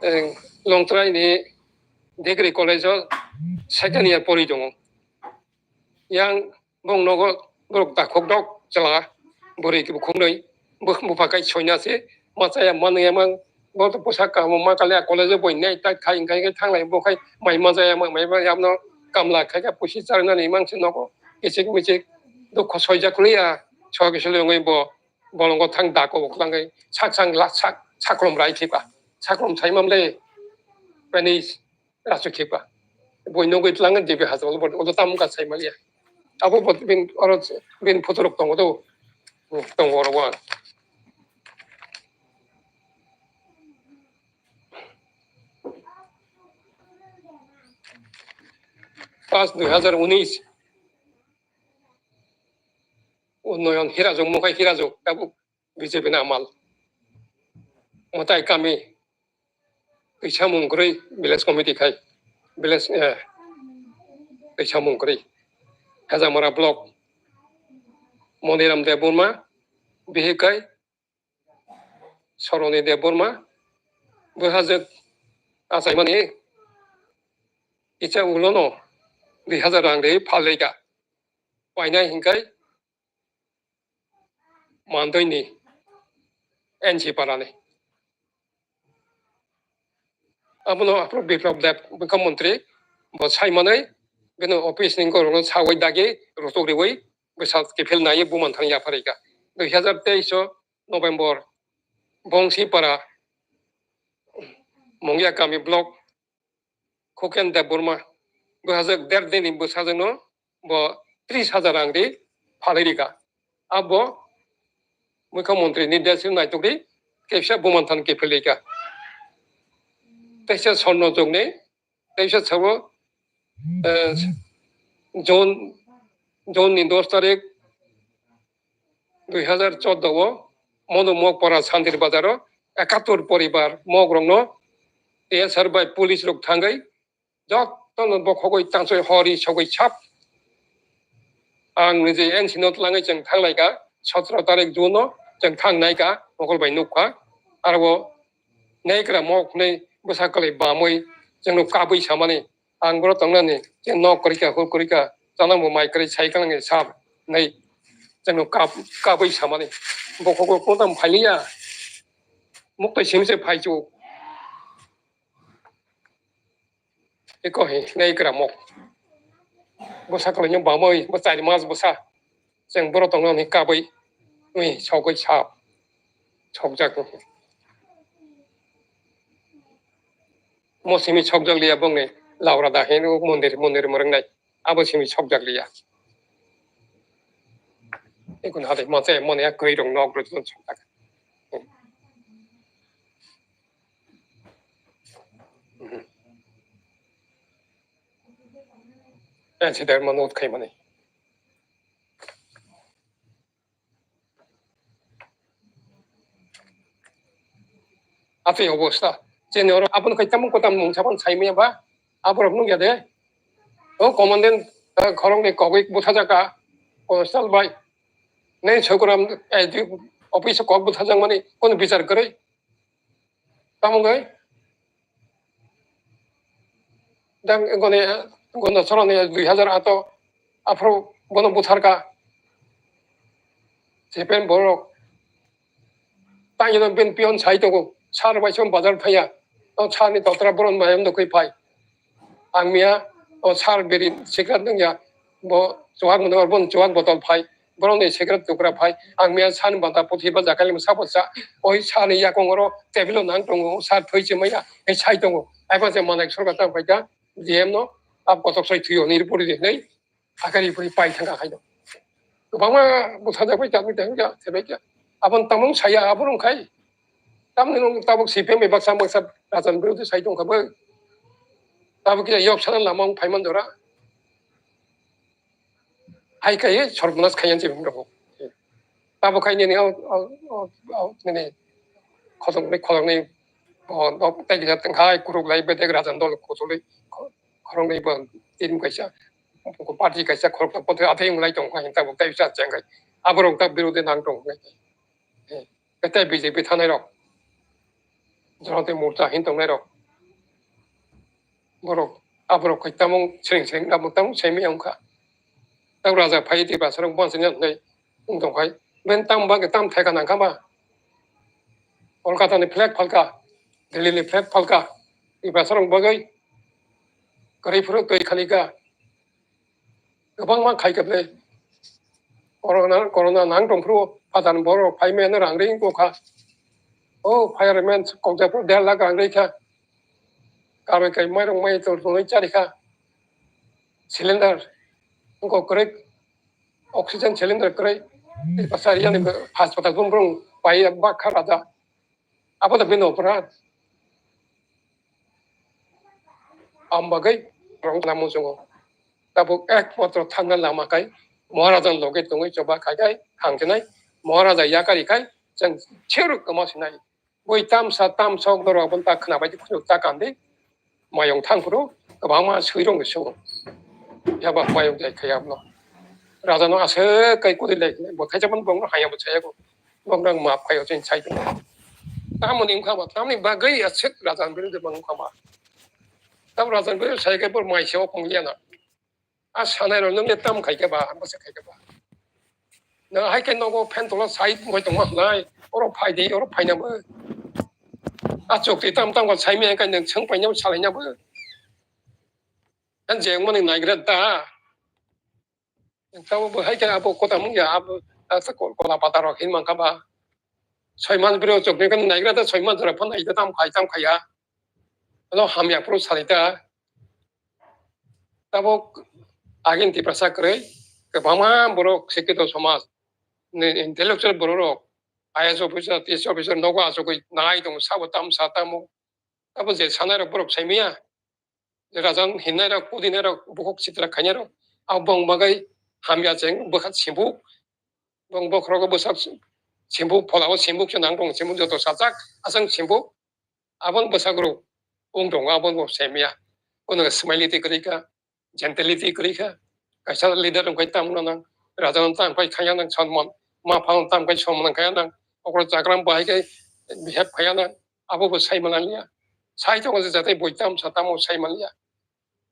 eh, Longtrai ni Degree College o second year pori tongo. Yang bong nogo borok takhuk dok chwla bwrwi bukhuknwi bupha kai soina se machaya manwi emang bo to bwsa kaham ma kale college boi nai tai khai khai khai thanglai bo khai mai machaya ma mai ba yamno kamla khai ka pusi charnani mang se nogo kichik michik dukho soijak liya soi kisili wngwi bo bolongo thang dako bo khlangwi sak sang la sak saklom rai khiba saklom sai mamle panis Rasu khipa. Boi nugwi tlang D B Hasrol bo odo tam ka sai maliya. Abo bo bin oro bin photo rok tongo do. Hmm, tongo oro bo. Pas dui hazar unis. Unnoyon Hirajok, Mokai Hirajok, abo B J P ni amal. Mwtai kami Twisa mung kwrwi village committee khai village, eh, twisa mung kwrwi Hajamara block Moniram Debbarma bihik khai Soroni Debbarma bwsajwk achaimani kisa ulono dui hazar rang ri phalrika painai hinkai Mandoi ni N G Parani. Abono aphuru Biplab Deb, Mukhyamantri, bo saimanwi, bini office ni borokno sawi dagi, rutuk riwi, bwsa kiphil naiwi buman thani yapharika. Dui hazar teis o November, Bongsipara, Mungya Kami block, Khuken Debbarma, bwsajwk der din ni bwsajwkno bo tris hajar rang ri phalwi rika. Abo Mukhyamantri ni desil naitukdi kepsa buman than kiphilika. Teisa Sorno jokni, teisa sabo, eh, June, June ni dos tarik dui hazar chordo o Mono Mokpara Santir Bazar o ekattor poribar mok rokno T S R bai police rok thangwi jotono bokhogwi tangsoi hori sogwi sap. Ang niji N C no twlangwi chwng thanglaika, sotro tarik June o chwng thangnaika, mokol bai nukha. Aro o naikra mok hwnwi bwsa kwlwi bamwi chwngno kabwi samani. Ang boro tongnani, je nok kwrwikha, huk kwrwikha, chanang bo mai kwrwi sai kwlangwi sap, nai. Chwngno kap-, kabwi samani. Bokhok bo kotam phailiya. Muktai simi se phaichu. Eko he, nai kwra mok. Bwsa kwlaino bamwi, bo chari mas bwsa. Chwng boro tongnani kabwi, ui, sogwi sap. Sokjak. Mo simi sokjak liya bongni laura da heno mondir, mondir mwrwngnai. Abo simi sokjak liya. Ekun hade mo se mone ya kwrwi rong nok rw sokjak. N C Dharma note khaimani. Atwi obosta. Chini oro aboni khai tamung kotam mung sabon saimaya ba. Aborok nukya de. O commandant, eh, khoroknwi kogwi buthajaka. Constable bai. Nei sokuram, eh, di office kok buthajakmani kono bichar kwrwi. Tamo wngwi? Dang goni, gono soroni dui hajar ato aphuru bono butharka. Sepen borok. Tangino ben pion sai tongo. Sar bai son bazar thaya. O sarni totra boron mayam dokoi phai. Ang miya o sar beri secret nungya. Bo chuwak mano, bo chuwak botol phai. Borokni secret tukra phai. Ang miya sani banta puthi ba jakali masa bo cha. Oi sani yakong oro table o nang tongo. Sar thoi chimaya. Ei sai tongo. Aiba je manai sorkar tang phaika. D M no. Ab kotok sai thuyo ni report di nei. Hakari puri pai thangka khai do. Kwbangma bwthajak bai tangwi tangwi ya, thebek ya. Abon tamung saya, abon wngkhai. Tamni nung tabuk C P M bai baksa baksa rajan birodhi sai tongkha bai. Tabuk ya yok sana lama wng phaiman dora. Hai kai sorbonas khaiyan se bimrok. Tabuk khai nini au, au, au, au, nini khotong ni, khotong ni, o, o, tei kisa tengkhai kuruk lai bedek rajan dol kutulwi kho-, khorong ni bo tin kaisa. Party kaisa khoroksa pothoi athai wng lai tong kha, hinta bo tei cha cheng khai. Aborok ta birodhi nang tong kha. Eh, tei B J P thanai rok. Jora tei morcha hin tongnai rok. Borok, aborok khai tamung sering sering abo tamung semi wng kha. Tei raja phai tei basarok bonsini hinwi wng tong khai. Ben tam bagwi tam thai kha nang kha ba. Kolkata ni flag phalka, Delhi ni flag phalka. Tei basarok bagwi kwrwi phuru twi khali kha. Kwbangma khai kha ble. Corona, corona nang tong phuru phatar borok phai mano rang ri wng kha. O fireman kokjak phuru der lakh rang ri kha. Karwi kai mairok mai tor tonwi chari kha. Cylinder wngkok kwrwi, oxygen cylinder kwrwi. Pasar yani hospital bumbrung pai bak kha raja. Abo da bini opor ha. Am bagwi rong na muchungo. Tabuk ek potro thangna lama kai Maharaja loge tongwi choba khai kai thang sinai. Maharaja yakari khai chwng chiruk kwma sinai. Bui tamsa tamsok norok aboni ta khwna bai khunuk ta kandi. Mayung thang phuru kwbangma swi rong ni sugo. Yaba mayung jai khai abno. Raja no aswk kai kuri lai bo khaisa boni bongno haya bo chaya go. Bongno ang map khai o chini sai tong. Tamoni wngkha ba, tamni bagwi aswk raja ni birude bang wngkha ba. Tam raja ni birude sai kai bo mai se o kong liya na. A sanai rok nung le tam khai khe ba, ang bo se khai khe ba. No hai khe nogo phen tola sai wngwi tongma hlai. Oro phai di, oro phai na bo. A chok twi tam tam kha sai me kai nung chwng pai na bo salai na bo. Ang je wngmani naigra da. Tamo bo hai khe abo kota mung ya, abo, asa ko-, kola pata rok hin man kha ba. Soi mas bwrwi o chok ni kan naigra da, soi mas jora phan nai da tam khai, tam khai ya. Ano hamya phuru salai da. Tabo agin Tiprasa kwrwi, kwbangma borok sikito somaj, ni intellectual borok rok, I A S officer, T S officer nogo achugwi nai tongo, sabo tam sa tamo. Tabo je sanai rok borok sai maya. Rajan hinnai rok, kudinai rok, bukhuk sitra khainai rok, abo bong bagwi hamya cheng bwkha simbuk, bong bokhorogo bwsak simbuk, pholao simbuk se nang tong simbuk joto sajak, aswk simbuk, aboni bwsakro wng tongo, aboni bo semya, kono smility kwrwi kha, gentility kwrwi kha, kaisa leader wngkhe tamo nang, raja no tamo khai khaya nang, sonmon, ma pha no tamo khai sonmon khaya nang, okro chagra bahai khe behave khaya nang, abo bo sai manliya. Sai tongo je jatai boi tam sa tamo sai manliya.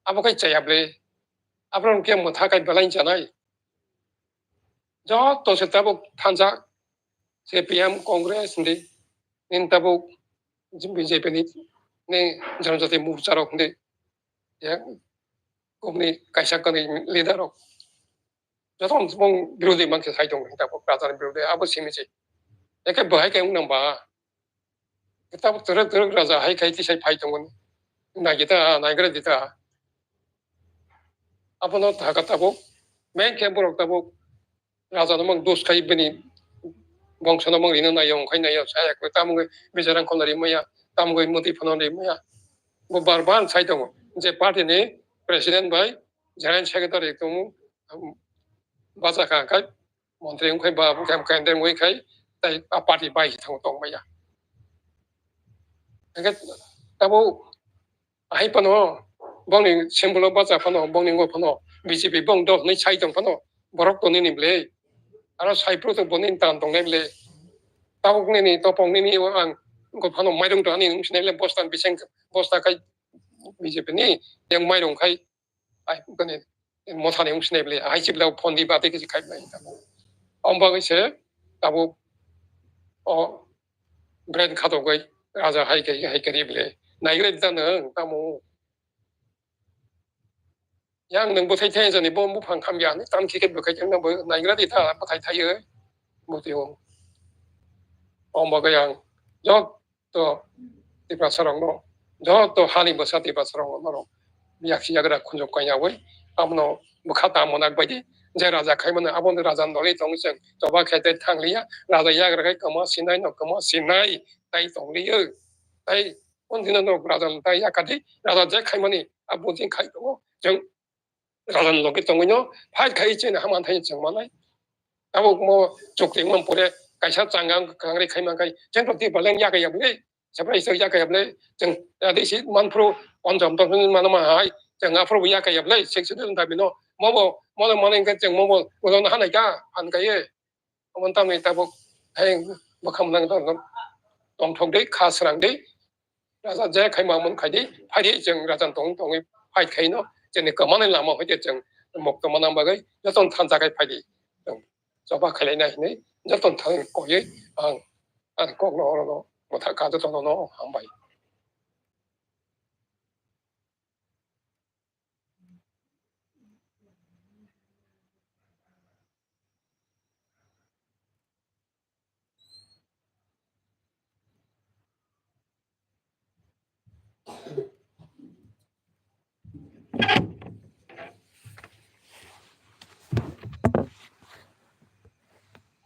Abo khai chaya ble. Abo rong khe mwtha khai belai chanai. Joto se tabuk thansa C P M, Congress hindi. Nini tabuk B J P ni, ni Janajati Morcha rok hindi. Ya, kubni kaisa kwrwi leader rok. Joto bong birodhi mankhe sai tongo hinta bo raja ni birodhi abo simi se. Eke bahai khe wng nang ba. Tabuk twrwk twrwk raja hai khai tisai phai tongo. Nai kita, nai gra dita. Abono thaka tabuk. Main khe borok tabuk raja no mang dos khai bini bongso no mang rina nai yong khai nai ya. Saya koi tamung bijarang khona rimaya, tamung moti phano rimaya. Bo bar bar sai tongo. Je party ni president bai General Secretary tong, um, bacha kha khai, montri wng khai, ba, bukham khai, dem wng khai, tai a party bai thango tong maya. Hingke tabo hai phano, bongni symbol o bacha phano, bongni wngwi phano, B J P bong dol hwnwi sai tong phano, borok tonini ble. Aro sai phuru tong boni tan tongnai ble. Tabuk nini, topong nini, o ang wngkha phano mairung to ani wng sinai le bosta bising, bosta khai B J P ni yang mairung khai, ai, kani motha ni wng sinai ble, ai chibla phone di bati kisi khai ble. Om bagwi se tabuk o brain khatogwi raja hai kai, hai kari ble. Naigra di tano, tamo. Yang nung bwthai thai jani bo buphang kham ya, tam khe khe bwkhai khe nang bo naigra di ta bwthai thai oi. Bwtwi o. Om bagwi ang joto Tiprasa rokno, joto hani bwsa Tiprasa rokno norok yaksi yagra khunjok kanya oi. Abono bwkha ta monak bai di. Je raja khai mano abono raja noli tong chwng. Choba khai tei thang liya. Raja yagra khai kwma sinai no kwma sinai tai tong liyo. Tai Hwn dino norok raja no tai yakadi, raja je khaimani, abo je khai tongo, chwng raja ni loge tongwi no fight khai chini haman thai chwng manai. Abo mo chukti wngma pore kaisa changa kangri khaima khai, chwng rok tei baleng yakaya bwle, sabrai chwng yakaya bwle, chwng adi si manphru poncham tong hwnwi mano ma hai, chwng aphuru bo yakaya bwle, sik sudin dabi no, mo bo, mo no mano hwnkhe chwng mo bo, ulo no hanai ka, phan kaiye. Omo tamni tabuk hai bwkham nang tong, tongthok di, kha srang di. Raja je khai ma mun khai di, phai di, chwng raja tong tongwi phai khai no, chini kwmani lama hoi de chwng mukto mana bagwi joto thansa khai phai di. Chwng choba khailai nai hinwi joto thang koiwi ang, ang kok no oro no mwthang kha joto no hambai.